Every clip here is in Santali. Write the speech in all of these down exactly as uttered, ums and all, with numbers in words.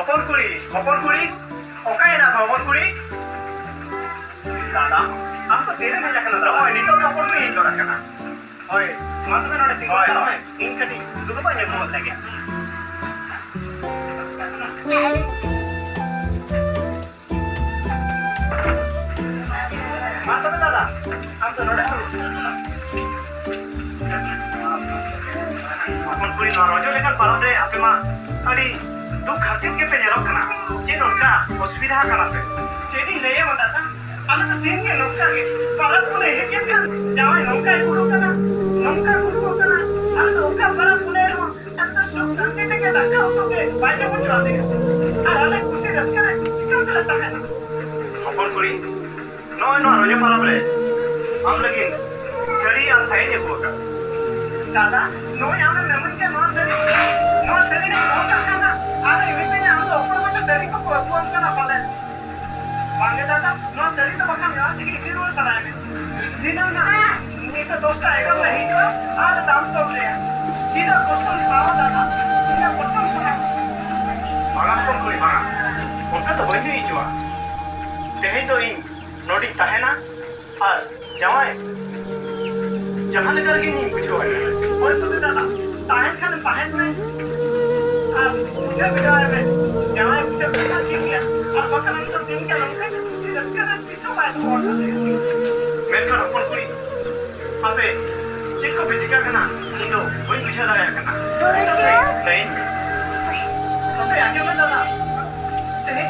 ᱦᱚᱯᱚᱱ ᱠᱩᱲᱤ, ᱦᱚᱯᱚᱱ ᱠᱩᱲᱤ, ᱚᱠᱟᱭᱮᱱᱟ ᱯᱮ ᱦᱚᱯᱚᱱ ᱠᱩᱲᱤ? ᱫᱟᱫᱟ, ᱟᱢ ᱫᱚ ᱛᱤᱨᱮᱢ ᱦᱮᱡ ᱟᱠᱟᱱᱟ ᱫᱟᱫᱟ? ᱱᱚᱜᱼᱚᱭ ᱱᱤᱛᱚᱜ ᱜᱮ ᱦᱚᱯᱚᱱ ᱠᱩᱲᱤ ᱦᱮᱡ ᱜᱚᱫ ᱟᱠᱟᱱᱟ᱾ ᱦᱳᱭ, ᱢᱟ ᱛᱚᱵᱮ ᱱᱚᱰᱮ ᱛᱤᱸᱜᱩ ᱦᱳᱭ, ᱦᱟᱛᱟᱲ ᱢᱮ᱾ ᱤᱧ ᱠᱟᱹᱴᱤᱡ ᱫᱩᱲᱩᱵ ᱧᱚᱜᱚᱜ ᱞᱮᱜᱮ᱾ ᱢᱟ ᱛᱚᱵᱮ ᱫᱟᱫᱟ, ᱟᱢ ᱫᱚ ᱱᱚᱰᱮ ᱫᱩᱲᱩᱵ᱾ ᱦᱚᱯᱚᱱ ᱠᱩᱲᱤ, ᱱᱚᱣᱟ ᱨᱚᱡᱚ ᱞᱮᱠᱟᱱ ᱯᱟᱨᱟᱵᱽ ᱨᱮ ᱟᱯᱮ ᱢᱟ ᱟᱹᱰᱤ ᱫᱩᱠ ᱦᱟᱨᱠᱮᱛ ᱜᱮᱯᱮ ᱧᱮᱞᱚᱜ ᱠᱟᱱᱟ᱾ ᱪᱮᱫ ᱚᱱᱠᱟ ᱚᱥᱩᱵᱤᱫᱷᱟ ᱠᱟᱱᱟ ᱯᱮ? ᱪᱮᱫ ᱤᱧ ᱞᱟᱹᱭᱟᱢᱟ ᱫᱟᱫᱟ, ᱟᱞᱮ ᱫᱚ ᱫᱤᱱ ᱜᱮ ᱱᱚᱝᱠᱟ ᱜᱮ᱾ ᱯᱟᱨᱟᱵᱽ ᱠᱚᱞᱮ ᱦᱮᱡ ᱮᱱ ᱠᱷᱟᱱ ᱡᱟᱶᱟᱭ ᱱᱚᱝᱠᱟᱭ ᱩᱰᱩᱠ ᱠᱟᱱᱟ, ᱱᱚᱝᱠᱟᱭ ᱩᱰᱩᱠ ᱠᱟᱱᱟ᱾ ᱟᱞᱮ ᱫᱚ ᱚᱠᱟ ᱯᱟᱨᱟᱵᱽ ᱯᱩᱱᱟᱹᱭ ᱨᱮᱦᱚᱸ ᱟᱞᱮ ᱫᱚ ᱥᱩᱠ ᱥᱟᱱᱛᱤ ᱛᱮᱜᱮ ᱫᱟᱠᱟ ᱩᱛᱩ ᱜᱮ ᱵᱟᱭ ᱡᱚᱢ ᱦᱚᱪᱚ ᱟᱞᱮᱭᱟ᱾ ᱟᱨ ᱟᱞᱮ ᱠᱩᱥᱤ ᱨᱟᱹᱥᱠᱟᱹ ᱨᱮ ᱪᱤᱠᱟᱹ ᱛᱮᱞᱮ ᱛᱟᱦᱮᱱᱟ? ᱦᱚᱯᱚᱱ ᱠᱩᱲᱤ, ᱱᱚᱜᱼᱚᱭ ᱱᱚᱣᱟ ᱨᱚᱡᱚ ᱯᱚᱨᱚᱵᱽ ᱨᱮ ᱟᱢ ᱞᱟᱹᱜᱤᱫ ᱥᱟᱹᱲᱤ ᱟᱨ ᱥᱟᱭᱤᱱ ᱟᱹᱜᱩ ᱟᱠᱟᱫ᱾ ᱫᱟᱫᱟ, ᱱᱚᱜᱼᱚᱭ ᱟᱢᱮᱢ ᱮᱢᱟᱹᱧ ᱠᱟᱱ ᱱᱚᱣᱟ ᱥᱟᱹᱲᱤ, ᱱᱚᱣᱟ ᱥᱟᱹᱲᱤ ᱨᱮ ᱱᱚᱣᱟ ᱠᱟᱜ ᱠᱟᱱᱟ, ᱟᱨ ᱮᱢᱱᱤ ᱛᱮᱜᱮ ᱟᱢ ᱫᱚ ᱚᱠᱚᱭ ᱠᱚᱪᱚ ᱥᱟᱹᱲᱤ ᱠᱚᱠᱚ ᱟᱹᱜᱩᱣᱟᱢ ᱠᱟᱱᱟ ᱯᱟᱞᱮ᱾ ᱵᱟᱝᱜᱮ ᱫᱟᱫᱟ, ᱱᱚᱣᱟ ᱥᱟᱹᱲᱤ ᱫᱚ ᱵᱟᱠᱷᱟᱱ ᱱᱚᱣᱟ ᱛᱮᱜᱮ ᱤᱫᱤ ᱨᱩᱣᱟᱹᱲ ᱛᱟᱨᱟᱭ ᱢᱮ᱾ ᱫᱷᱤᱱᱟᱹᱝ ᱱᱟᱜ ᱱᱤᱛᱚᱜ ᱫᱚᱥᱴᱟ ᱮᱜᱟᱨᱚ ᱨᱮ ᱦᱤᱡᱩᱜᱼᱟ ᱟᱨ ᱫᱟᱢ ᱛᱚᱞ ᱨᱮᱭᱟ᱾ ᱛᱤᱱᱟᱹᱜ ᱠᱚᱥᱴᱚᱢ ᱥᱟᱦᱟᱣᱟ ᱫᱟᱫᱟ, ᱛᱤᱱᱟᱹᱜ ᱠᱚᱥᱴᱚᱢ ᱥᱟᱦᱟᱣᱟ᱾ ᱵᱟᱝᱟ ᱦᱚᱯᱚᱱ ᱠᱩᱲᱤ, ᱵᱟᱝᱟ, ᱚᱱᱠᱟ ᱫᱚ ᱵᱟᱹᱧ ᱦᱤᱲᱤᱧ ᱦᱚᱪᱚᱣᱟᱜᱼᱟ᱾ ᱛᱮᱦᱮᱧ ᱫᱚ ᱤᱧ ᱱᱚᱰᱮᱧ ᱛᱟᱦᱮᱱᱟ ᱟᱨ ᱡᱟᱶᱟᱭ ᱡᱟᱦᱟᱸ ᱞᱮᱠᱟ ᱨᱮᱜᱮ ᱤᱧ ᱵᱩᱡᱷᱟᱹᱣᱟᱭ ᱢᱮ᱾ ᱦᱳᱭ ᱛᱚᱵᱮ ᱫᱟᱫᱟ, ᱛᱟᱦᱮᱱ ᱠᱷᱟᱱᱮᱢ ᱛᱟᱦᱮᱱ ᱢᱮ ᱟᱨ ᱵᱩᱡᱷᱟᱹᱣ ᱵᱤᱰᱟᱹᱣᱟᱭ ᱢᱮ᱾ ᱡᱟᱶᱟᱭ ᱵᱩᱡᱷᱟᱹᱣ ᱞᱮᱠᱷᱟᱱ ᱴᱷᱤᱠ ᱜᱮᱭᱟ, ᱟᱨ ᱵᱟᱠᱷᱟᱱ ᱟᱢ ᱫᱚ ᱫᱤᱱ ᱜᱮ ᱱᱚᱝᱠᱟ ᱜᱮ ᱠᱩᱥᱤ ᱨᱟᱹᱥᱠᱟᱹ ᱨᱮ ᱛᱤᱥ ᱦᱚᱸ ᱵᱟᱭ ᱫᱚᱦᱚ ᱟᱠᱟᱫ ᱢᱮᱭᱟ᱾ ᱢᱮᱱᱠᱷᱟᱱ ᱦᱚᱯᱚᱱ ᱠᱩᱲᱤ, ᱟᱯᱮ ᱪᱮᱫ ᱠᱚᱯᱮ ᱪᱤᱠᱟᱹ ᱠᱟᱱᱟ, ᱤᱧ ᱫᱚ ᱵᱟᱹᱧ ᱵᱩᱡᱷᱟᱹᱣ ᱫᱟᱲᱮᱭᱟᱜ ᱠᱟᱱᱟ᱾ ᱪᱮᱫᱟᱜ ᱥᱮ ᱞᱟᱹᱭᱟᱹᱧ ᱢᱮ᱾ ᱛᱚᱵᱮ ᱟᱸᱡᱚᱢ ᱢᱮ ᱫᱟᱫᱟ, ᱛᱮᱦᱮᱧ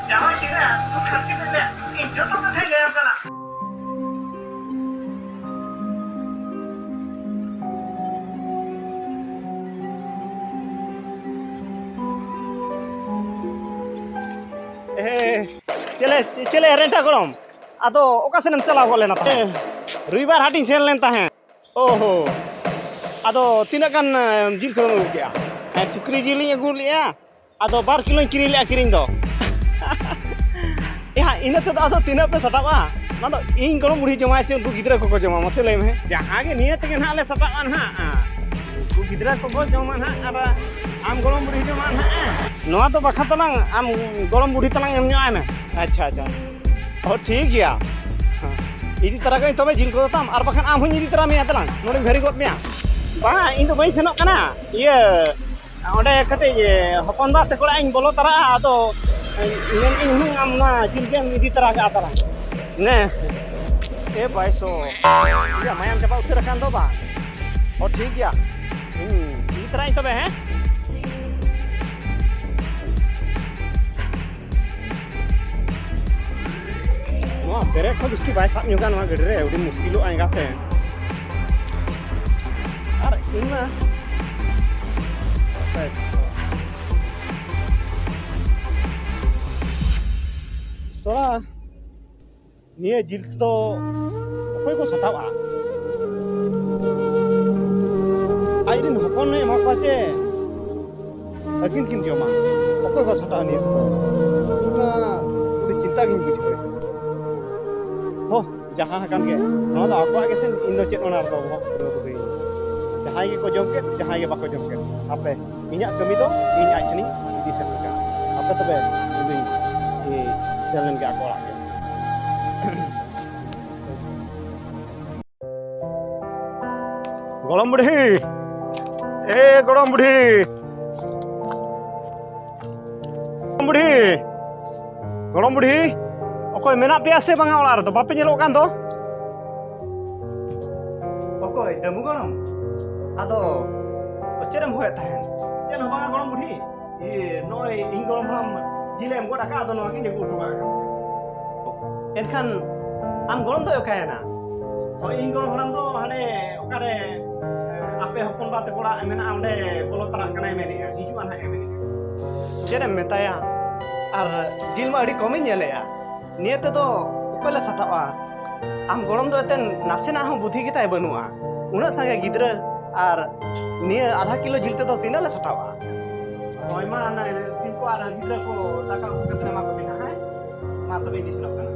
ᱡᱟᱶᱟᱭ ᱛᱤᱱᱟᱹᱜ ᱫᱩᱠ ᱦᱟᱨᱠᱮᱛ ᱨᱮ ᱤᱧ ᱡᱚᱛᱚ ᱠᱟᱛᱷᱟᱧ ᱞᱟᱹᱭᱟᱢ ᱠᱟᱱᱟ᱾ ᱮ, ᱪᱮᱞᱮ, ᱪᱮᱞᱮ ᱨᱮᱱᱴᱟ ᱜᱚᱲᱚᱢ? ᱟᱫᱚ ᱚᱠᱟ ᱥᱮᱱᱮᱢ ᱪᱟᱞᱟᱣ ᱜᱚᱫ ᱞᱮᱱᱟ ᱛᱟᱦᱮᱸᱫ? ᱨᱚᱵᱤᱵᱟᱨ ᱦᱟᱴᱤᱧ ᱥᱮᱱ ᱞᱮᱱ ᱛᱟᱦᱮᱸᱫ᱾ ᱚᱦᱚ᱾ ᱟᱫᱚ ᱛᱤᱱᱟᱹᱜ ᱜᱟᱱ, ᱮ, ᱡᱤᱞ ᱠᱚᱫᱚᱢ ᱟᱹᱜᱩ ᱠᱮᱜᱼᱟ? ᱦᱮᱸ, ᱥᱩᱠᱨᱤ ᱡᱤᱞᱤᱧ ᱟᱹᱜᱩ ᱞᱮᱜᱼᱟ᱾ ᱟᱫᱚ ᱵᱟᱨ ᱠᱤᱞᱳᱧ ᱠᱤᱨᱤᱧ ᱞᱮᱜᱼᱟ ᱠᱤᱨᱤᱧ ᱫᱚ᱾ ᱮᱭᱟ, ᱤᱱᱟᱹ ᱛᱮᱫᱚ ᱟᱫᱚ ᱛᱤᱱᱟᱹᱜ ᱯᱮ ᱥᱟᱴᱟᱜᱼᱟ? ᱚᱱᱟ ᱫᱚ ᱤᱧ ᱜᱚᱲᱚᱢ ᱵᱩᱲᱦᱤ ᱡᱚᱢᱟᱭ ᱪᱮ ᱩᱱᱠᱩ ᱜᱤᱫᱽᱨᱟᱹ ᱠᱚᱠᱚ ᱡᱚᱢᱟ? ᱢᱟᱥᱮ ᱞᱟᱹᱭ ᱢᱮ᱾ ᱡᱟᱦᱟᱸ ᱜᱮ ᱱᱤᱭᱟᱹ ᱛᱮᱜᱮ ᱱᱟᱦᱟᱜ ᱞᱮ ᱥᱟᱴᱟᱜᱼᱟ ᱱᱟᱦᱟᱜ᱾ ᱩᱱᱠᱩ ᱜᱤᱫᱽᱨᱟᱹ ᱠᱚᱠᱚ ᱡᱚᱢᱟ ᱱᱟᱦᱟᱜ, ᱟᱨ ᱟᱢ ᱜᱚᱲᱚᱢ ᱵᱩᱲᱦᱤ ᱡᱚᱢᱟ ᱱᱟᱦᱟᱜ᱾ ᱱᱚᱣᱟ ᱫᱚ ᱵᱟᱠᱷᱟᱱ ᱛᱟᱞᱟᱝ, ᱟᱢ ᱜᱚᱲᱚᱢ ᱵᱩᱲᱦᱤ ᱛᱟᱞᱟᱝ ᱮᱢ ᱧᱚᱜ ᱟᱭ ᱢᱮ᱾ ᱟᱪᱪᱷᱟ, ᱟᱪᱪᱷᱟ᱾ ᱚ, ᱴᱷᱤᱠ ᱜᱮᱭᱟ᱾ ᱦᱮᱸ᱾ ᱤᱫᱤ ᱛᱟᱨᱟ ᱠᱟᱹᱧ ᱛᱚᱵᱮ ᱡᱤᱞ ᱠᱚᱫᱚ ᱛᱟᱢ, ᱟᱨ ᱵᱟᱠᱷᱟᱱ ᱟᱢ ᱦᱚᱸᱧ ᱤᱫᱤ ᱛᱟᱨᱟ ᱢᱮᱭᱟ ᱛᱟᱞᱟᱝ, ᱱᱚᱰᱮᱧ ᱵᱷᱮᱨᱤ ᱜᱚᱫ ᱢᱮᱭᱟ᱾ ᱵᱟᱝ, ᱤᱧ ᱫᱚ ᱵᱟᱹᱧ ᱥᱮᱱᱚᱜ ᱠᱟᱱᱟ᱾ ᱤᱭᱟᱹ, ᱚᱸᱰᱮ ᱠᱟᱹᱴᱤᱡ, ᱤᱭᱟᱹ, ᱦᱚᱯᱚᱱ ᱵᱟ ᱛᱟᱠᱚ ᱚᱲᱟᱜ ᱤᱧ ᱵᱚᱞᱚ ᱛᱟᱨᱟᱜᱼᱟ, ᱟᱫᱚ ᱢᱮᱱᱮᱫ ᱟᱹᱧ ᱦᱩᱱᱟᱹᱝ ᱟᱢ ᱚᱱᱟ ᱡᱤᱞ ᱜᱮᱢ ᱤᱫᱤ ᱛᱟᱨᱟ ᱠᱟᱜᱼᱟ ᱛᱟᱞᱟᱝ᱾ ᱱᱮ᱾ ᱮ ᱵᱟᱭᱥᱚ, ᱤᱧᱟᱹᱜ ᱢᱟᱭᱟᱢ ᱪᱟᱵᱟ ᱩᱛᱟᱹᱨ ᱟᱠᱟᱱ ᱫᱚ ᱵᱟᱝ? ᱚ, ᱴᱷᱤᱠ ᱜᱮᱭᱟ, ᱤᱧ ᱤᱫᱤ ᱛᱟᱨᱟᱭᱟᱹᱧ ᱛᱚᱵᱮ, ᱦᱮᱸ? ᱱᱚᱣᱟ ᱵᱮᱨᱮᱠ ᱦᱚᱸ ᱡᱟᱹᱥᱛᱤ ᱵᱟᱭ ᱥᱟᱵ ᱧᱚᱜᱟ ᱱᱚᱣᱟ ᱜᱟᱹᱰᱤ ᱨᱮ, ᱟᱹᱰᱤ ᱢᱩᱥᱠᱤᱞᱚᱜᱼᱟ ᱮᱸᱜᱟᱛᱮ᱾ ᱟᱨ ᱤᱧ ᱢᱟ ᱥᱚᱲᱟ, ᱱᱤᱭᱟᱹ ᱡᱤᱞ ᱛᱮᱫᱚ ᱚᱠᱚᱭ ᱠᱚ ᱥᱟᱴᱟᱣᱟ? ᱟᱡᱨᱮᱱ ᱦᱚᱯᱚᱱ ᱮ ᱮᱢᱟ ᱠᱚᱣᱟ ᱪᱮ ᱟᱹᱠᱤᱱ ᱠᱤᱱ ᱡᱚᱢᱟ? ᱚᱠᱚᱭ ᱠᱚ ᱥᱟᱴᱟᱣᱟ ᱱᱤᱭᱟᱹ ᱛᱮᱫᱚ? ᱤᱧ ᱢᱟ ᱟᱹᱰᱤ ᱪᱤᱱᱛᱟ ᱜᱤᱧ ᱵᱩᱡᱷᱟᱹᱣᱮᱫ᱾ ᱦᱚ, ᱡᱟᱦᱟᱸ ᱟᱠᱟᱱ ᱜᱮ, ᱱᱚᱣᱟ ᱫᱚ ᱟᱠᱚᱣᱟᱜ ᱜᱮᱥᱮ, ᱤᱧ ᱫᱚ ᱪᱮᱫ ᱚᱱᱟ ᱨᱮᱫᱚ ᱵᱚᱦᱚᱜ ᱯᱩᱨᱟᱹᱣ ᱫᱚ ᱵᱟᱹᱧ᱾ ᱡᱟᱦᱟᱸᱭ ᱜᱮᱠᱚ ᱡᱚᱢ ᱠᱮᱫ, ᱡᱟᱦᱟᱸᱭ ᱜᱮ ᱵᱟᱠᱚ ᱡᱚᱢ ᱠᱮᱫ, ᱟᱯᱮ ᱤᱧᱟᱹᱜ ᱠᱟᱹᱢᱤ ᱫᱚ ᱤᱧ ᱟᱡ ᱴᱷᱮᱱᱤᱧ ᱤᱫᱤ ᱥᱮᱴᱮᱨ ᱠᱟᱜᱼᱟ᱾ ᱟᱯᱮ ᱛᱚᱵᱮ ᱤᱧ ᱫᱩᱧ, ᱤᱧ ᱥᱮᱱ ᱞᱮᱱ ᱜᱮ ᱟᱠᱚ ᱚᱲᱟᱜ ᱜᱮ᱾ ᱜᱚᱲᱚᱢ ᱵᱩᱰᱷᱤ, ᱮ ᱜᱚᱲᱚᱢ ᱵᱩᱰᱷᱤ, ᱜᱚᱲᱚᱢ ᱵᱩᱰᱷᱤ, ᱜᱚᱲᱚᱢ ᱵᱩᱰᱷᱤ, ᱚᱠᱚᱭ ᱢᱮᱱᱟᱜ ᱯᱮᱭᱟ ᱥᱮ ᱵᱟᱝᱟ ᱚᱲᱟᱜ ᱨᱮᱫᱚ? ᱵᱟᱯᱮ ᱧᱮᱞᱚᱜ ᱠᱟᱱ ᱫᱚ? ᱚᱠᱚᱭ, ᱫᱟᱹᱢᱩ ᱜᱚᱲᱚᱢ? ᱟᱫᱚ ᱪᱮᱫ ᱮᱢ ᱦᱚᱦᱚᱭᱮᱫ ᱛᱟᱦᱮᱱ? ᱪᱮᱫ ᱦᱚᱸ ᱵᱟᱝᱟ ᱜᱚᱲᱚᱢ ᱵᱩᱰᱷᱤ᱾ ᱤᱭᱟᱹ, ᱱᱚᱜᱼᱚᱭ ᱤᱧ ᱜᱚᱲᱚᱢ ᱦᱟᱲᱟᱢ ᱡᱤᱞᱮ ᱮᱢ ᱜᱚᱫ ᱟᱠᱟᱫ, ᱟᱫᱚ ᱱᱚᱣᱟ ᱜᱤᱧ ᱟᱹᱜᱩ ᱦᱚᱴᱚ ᱠᱟᱜ ᱠᱟᱱ ᱛᱟᱦᱮᱸᱫ᱾ ᱮᱱᱠᱷᱟᱱ ᱟᱢ ᱜᱚᱲᱚᱢ ᱫᱚᱭ ᱚᱠᱟᱭᱮᱱᱟ? ᱦᱳᱭ, ᱤᱧ ᱜᱚᱲᱚᱢ ᱦᱟᱲᱟᱢ ᱫᱚ ᱦᱟᱸᱰᱮ ᱚᱠᱟᱨᱮ, ᱟᱯᱮ ᱦᱚᱯᱚᱱ ᱵᱟ ᱛᱟᱠᱚ ᱚᱲᱟᱜ ᱢᱮᱱᱟᱜᱼᱟ, ᱚᱸᱰᱮ ᱵᱚᱞᱚ ᱛᱟᱨᱟᱜ ᱠᱟᱱᱟᱭ ᱢᱮᱱᱮᱫᱼᱟ, ᱦᱤᱡᱩᱜᱼᱟ ᱱᱟᱦᱟᱜ ᱮ ᱢᱮᱱᱮᱫᱼᱟ᱾ ᱪᱮᱫ ᱮᱢ ᱢᱮᱛᱟᱭᱟ? ᱟᱨ ᱡᱤᱞ ᱢᱟ ᱟᱹᱰᱤ ᱠᱚᱢᱤᱧ ᱧᱮᱞᱮᱜᱼᱟ᱾ ᱱᱤᱭᱟᱹ ᱛᱮᱫᱚ ᱚᱠᱚᱭ ᱞᱮ ᱥᱟᱴᱟᱜᱼᱟ? ᱟᱢ ᱜᱚᱲᱚᱢ ᱫᱚ ᱮᱱᱛᱮᱫ ᱱᱟᱥᱮᱱᱟᱜ ᱦᱚᱸ ᱵᱩᱫᱷᱤ ᱜᱮᱛᱟᱭ ᱵᱟᱹᱱᱩᱜᱼᱟ᱾ ᱩᱱᱟᱹᱜ ᱥᱟᱸᱜᱮ ᱜᱤᱫᱽᱨᱟᱹ ᱟᱨ ᱱᱤᱭᱟᱹ ᱟᱫᱷᱟ ᱠᱤᱞᱳ ᱡᱤᱞ ᱛᱮᱫᱚ ᱛᱤᱱᱟᱹᱜ ᱞᱮ ᱥᱟᱴᱟᱣᱟ? ᱦᱳᱭ ᱢᱟ, ᱚᱱᱟ ᱡᱤᱞ ᱠᱚ ᱟᱨ ᱜᱤᱫᱽᱨᱟᱹ ᱠᱚ ᱫᱟᱠᱟ ᱩᱛᱩ ᱠᱟᱛᱮ ᱮᱢᱟ ᱠᱚᱯᱮ ᱱᱟᱦᱟᱜ, ᱦᱮᱸ? ᱢᱟ ᱛᱚᱵᱮ ᱤᱧ ᱤᱥᱤᱱᱚᱜ ᱠᱟᱱᱟ᱾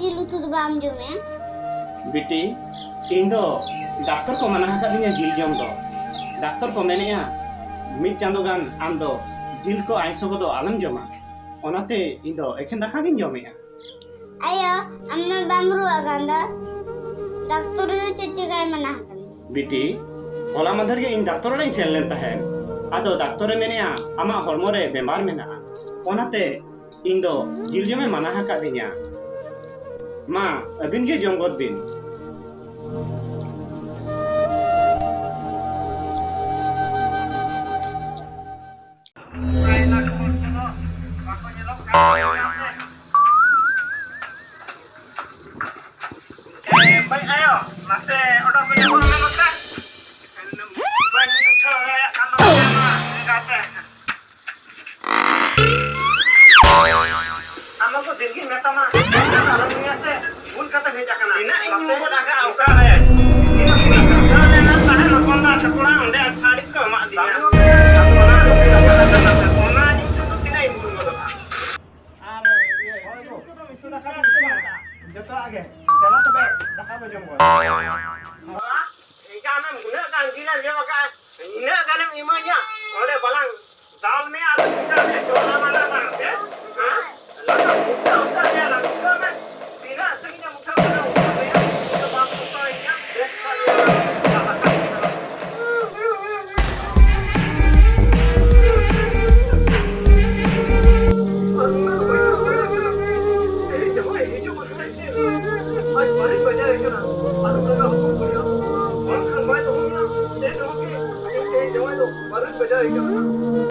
ᱡᱤᱞ ᱩᱛᱩ ᱫᱚ ᱵᱟᱢ ᱡᱚᱢᱮᱜᱼᱟ? ᱵᱤᱴᱤ, ᱤᱧ ᱫᱚ ᱰᱟᱠᱛᱚᱨ ᱠᱚ ᱢᱟᱱᱟ ᱟᱠᱟᱫᱤᱧᱟ ᱡᱤᱞ ᱡᱚᱢ ᱫᱚ᱾ ᱰᱟᱠᱛᱚᱨ ᱠᱚ ᱢᱮᱱᱮᱜᱼᱟ, ᱢᱤᱫ ᱪᱟᱸᱫᱳ ᱜᱟᱱ ᱟᱢ ᱫᱚ ᱡᱤᱞ ᱠᱚ ᱟᱭᱥᱚ ᱠᱚᱫᱚ ᱟᱞᱚᱢ ᱡᱚᱢᱟ᱾ ᱚᱱᱟᱛᱮ ᱤᱧ ᱫᱚ ᱮᱠᱷᱮᱱ ᱫᱟᱠᱟ ᱜᱤᱧ ᱡᱚᱢᱮᱜᱼᱟ᱾ ᱟᱭᱳ, ᱟᱢ ᱢᱟ ᱵᱟᱢ ᱨᱩᱣᱟᱹᱜ ᱠᱟᱱ ᱫᱚ, ᱰᱟᱠᱛᱚᱨ ᱫᱚ ᱪᱮᱫ ᱪᱤᱠᱟᱹᱭ ᱢᱟᱱᱟ ᱟᱠᱟᱱᱟ? ᱵᱤᱴᱤ, ᱦᱚᱞᱟ ᱢᱟᱫᱷᱮᱨ ᱜᱮ ᱤᱧ ᱰᱟᱠᱛᱚᱨ ᱚᱲᱟᱜ ᱤᱧ ᱥᱮᱱ ᱞᱮᱱ ᱛᱟᱦᱮᱸᱫ᱾ ᱟᱫᱚ ᱰᱟᱠᱛᱚᱨᱮ ᱢᱮᱱᱮᱜᱼᱟ, ᱟᱢᱟᱜ ᱦᱚᱲᱢᱚ ᱨᱮ ᱵᱮᱢᱟᱨ ᱢᱮᱱᱟᱜᱼᱟ, ᱚᱱᱟᱛᱮ ᱤᱧ ᱫᱚ ᱡᱤᱞ ᱡᱚᱢᱮ ᱢᱟᱱᱟ ᱟᱠᱟᱫᱤᱧᱟ᱾ ᱢᱟ, ᱟᱹᱵᱤᱱ ᱜᱮ ᱡᱚᱢ ᱜᱚᱫ ᱵᱤᱱ᱾ ᱮ, ᱵᱟᱹᱭ ᱟᱭᱳ, ᱱᱟᱥᱮ ᱚᱰᱚᱠ ᱧᱚᱜᱚᱜ ᱢᱮ ᱱᱚᱛᱮ᱾ ᱵᱟᱹᱧ ᱩᱴᱷᱟᱹᱣ ᱫᱟᱲᱮᱭᱟᱜ ᱠᱟᱱ ᱫᱚ ᱱᱚᱣᱟ ᱞᱮᱸᱜᱟ ᱛᱮ᱾ ᱟᱢ ᱫᱚ ᱫᱤᱱ ᱜᱤᱧ ᱢᱮᱛᱟᱢᱟ, ᱟᱞᱚᱢ ᱧᱩᱭᱟ ᱥᱮ, ᱵᱷᱩᱞ ᱠᱟᱛᱮᱢ ᱦᱮᱡ ᱟᱠᱟᱱᱟ᱾ ᱛᱤᱱᱟᱹᱜ ᱤᱧ ᱢᱟᱥᱮ ᱧᱩ ᱜᱚᱫ ᱟᱠᱟᱫᱼᱟ, ᱚᱠᱟᱨᱮ? ᱛᱤᱱᱟᱹᱜ ᱤᱧ ᱧᱩ ᱟᱠᱟᱫᱼᱟ? ᱩᱴᱷᱟᱹᱣ ᱞᱮᱱᱟ ᱛᱟᱦᱮᱸ ᱦᱚᱯᱚᱱ ᱵᱟ ᱥᱟᱠᱩᱲᱟ, ᱚᱸᱰᱮ ᱟᱨ ᱪᱷᱟᱲᱤ ᱠᱚ ᱮᱢᱟᱜ ᱫᱤᱧᱟ᱾ ᱟᱫᱚ ᱚᱱᱟ ᱫᱚ ᱵᱟᱝ ᱠᱟᱱᱟ᱾ ᱚᱱᱟ ᱧᱩ ᱛᱮᱫᱚ ᱛᱤᱱᱟᱹᱜ ᱤᱧ ᱵᱷᱩᱞ ᱜᱚᱫᱚᱜᱼᱟ? ᱟᱨ ᱤᱭᱟᱹ, ᱡᱚᱛᱚᱣᱟᱜ ᱜᱮ᱾ ᱫᱮᱞᱟ ᱛᱚᱵᱮ, ᱫᱟᱠᱟ ᱵᱚ ᱡᱚᱢ ᱜᱚᱫᱟ᱾ ᱵᱟᱵᱟ, ᱮᱱᱠᱷᱟᱱ ᱟᱢᱮᱢ ᱩᱱᱟᱹᱜ ᱜᱟᱱ ᱡᱤᱞᱮᱢ ᱡᱚᱢ ᱟᱠᱟᱫᱼᱟ, ᱤᱱᱟᱹᱜ ᱜᱟᱱᱮᱢ ᱤᱢᱟᱹᱧᱟ? ᱚᱸᱰᱮ ᱵᱟᱞᱟᱝ ᱫᱟᱞ ᱢᱮᱭᱟ, ᱟᱫᱚ ᱪᱤᱠᱟᱹ ᱢᱮ? ᱡᱚᱢ ᱢᱟᱱᱟ ᱵᱟᱝ ᱥᱮ? ᱦᱮᱸ? ᱞᱟᱜᱟ ᱩᱛᱟᱹᱨ ᱩᱛᱟᱹᱨ ᱢᱮᱭᱟ, ᱞᱟᱜᱟ ᱩᱛᱟᱹᱨ ᱢᱮ᱾ ᱛᱤᱱᱟᱹᱜ ᱥᱟᱺᱜᱤᱧ ᱮᱢ ᱩᱴᱷᱟᱹᱣ ᱠᱟᱱᱟ, ᱩᱴᱷᱟᱹᱣ ᱢᱮᱭᱟ᱾ ᱤᱧ ᱫᱚ ᱵᱟᱢ ᱯᱚᱥᱟᱣᱤᱧᱟ᱾ ᱵᱮᱥ ᱠᱷᱟᱱ ᱫᱚ ᱵᱟᱵᱟ ᱛᱟᱹᱠᱤᱱ ᱫᱚ᱾ ᱟᱨ ᱚᱱᱟ ᱫᱚ ᱵᱟᱹᱧ ᱥᱟᱦᱟᱣ ᱫᱟᱲᱮᱭᱟᱜ ᱠᱟᱱᱟ᱾ ᱛᱮᱦᱮᱧ ᱡᱟᱶᱟᱭ ᱦᱤᱡᱩᱜ ᱟᱠᱟᱱᱟᱭ ᱪᱮ? ᱟᱡ ᱵᱟᱹᱲᱤᱡ ᱵᱟᱡᱟᱨ ᱟᱠᱟᱱᱟ᱾ ᱟᱨ ᱚᱱᱟ ᱫᱚ ᱦᱚᱯᱚᱱ ᱠᱩᱲᱤ ᱵᱟᱝᱠᱷᱟᱱ ᱵᱟᱭ ᱫᱚᱦᱚ ᱢᱮᱭᱟ᱾ ᱮᱱ ᱨᱮᱦᱚᱸ ᱠᱤ ᱤᱧ ᱛᱮᱦᱮᱧ ᱡᱟᱶᱟᱭ ᱫᱚ ᱵᱟᱹᱲᱤᱡ ᱵᱟᱡᱟᱨ ᱟᱠᱟᱱᱟ?